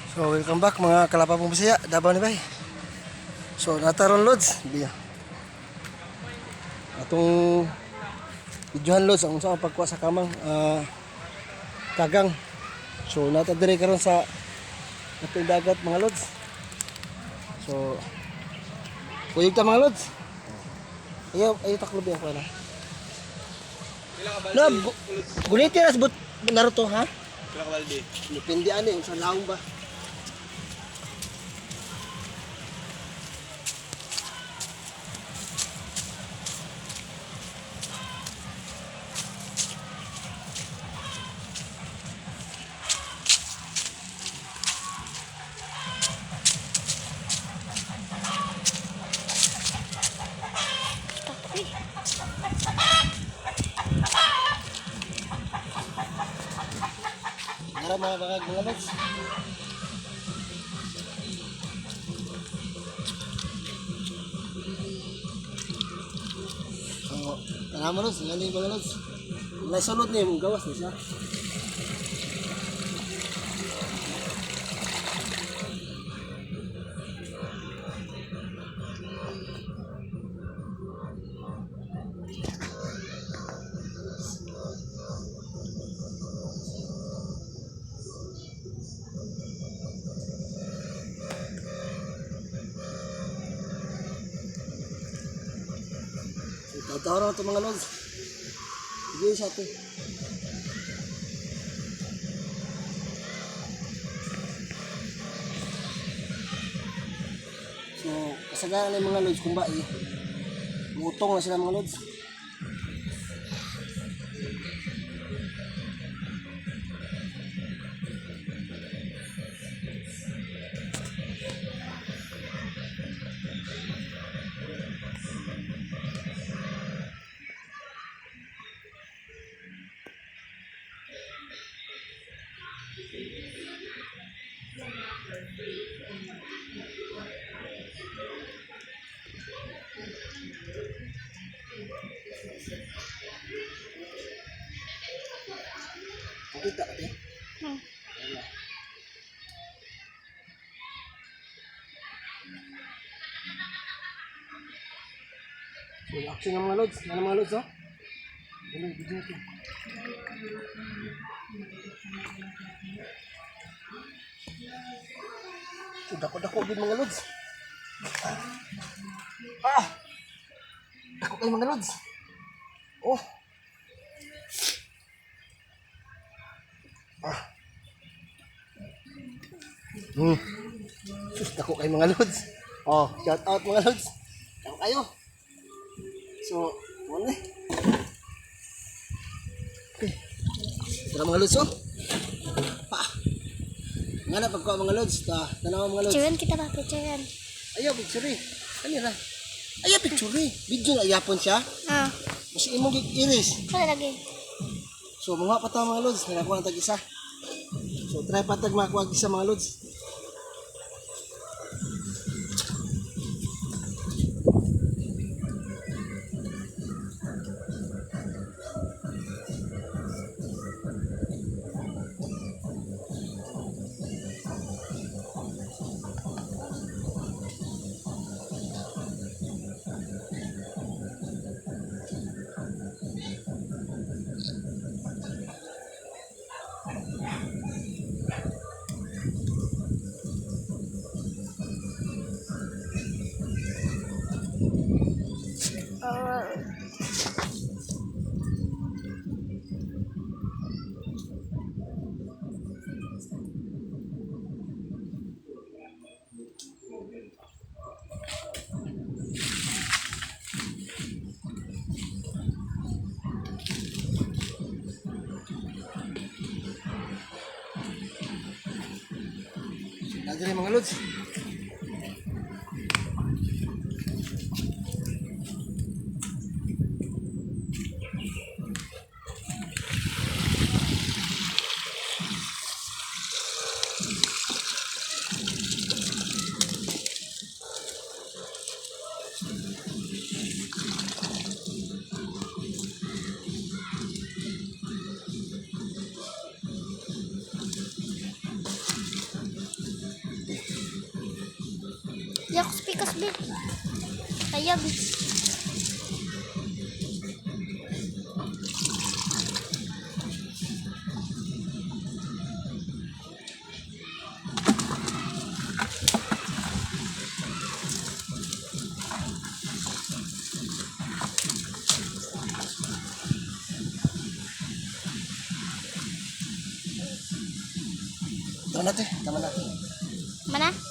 So welcome back, mga kalapapong Bisaya, Davao ni Bay. So nataron, Lods, biya. Atong videohan, Lods, ang unsa ang pagkuha sa kamang kagang. So nata diri karon sa atong dagat, mga Lods. So kuyog ta, mga Lods. Ayaw, ayaw taklo biya ko na. Na, guliti ras but Naruto, ha? Pila ka balde? Depende ani sa laong ba. Uy. Nara mga bangag, mga lods. So, tara mo, lods, nga ni mga lods. Nasulod niya yung gawas ni siya. So, tatawa na ito, mga lods. Sige siya ito. So, kasagaran ng mga lods kung ba eh, mutong na sila, mga lods. Nakita ka, eh? So, action ng mga lods. Yan ang mga lods, oh. Ano, video natin. So, dako-dako din, mga lods. Ah! Dako kayo, mga lods. Oh! Ah! Sus, dako kayo, mga lods. Oh, shout out, mga lods. Dako kayo. So, ano eh. Okay. Tara, mga lods, oh. Pa. Nga na pagkuha, mga lods. Ta, tanawa, mga lods. Picturean kita ba? Picturean. Ayaw, picture eh. Ano na? Ayaw, picture eh. Video na ayapon siya. Ah. Mas imong iris. Wala lagi. So, mga pa ta, mga lods. Nakakuha na tag isa. So, try pa tag makakuha isa, mga lods. So, na mga lods. Di ako speakers, be. Kaya, be. Tama natin, tama na. Mana?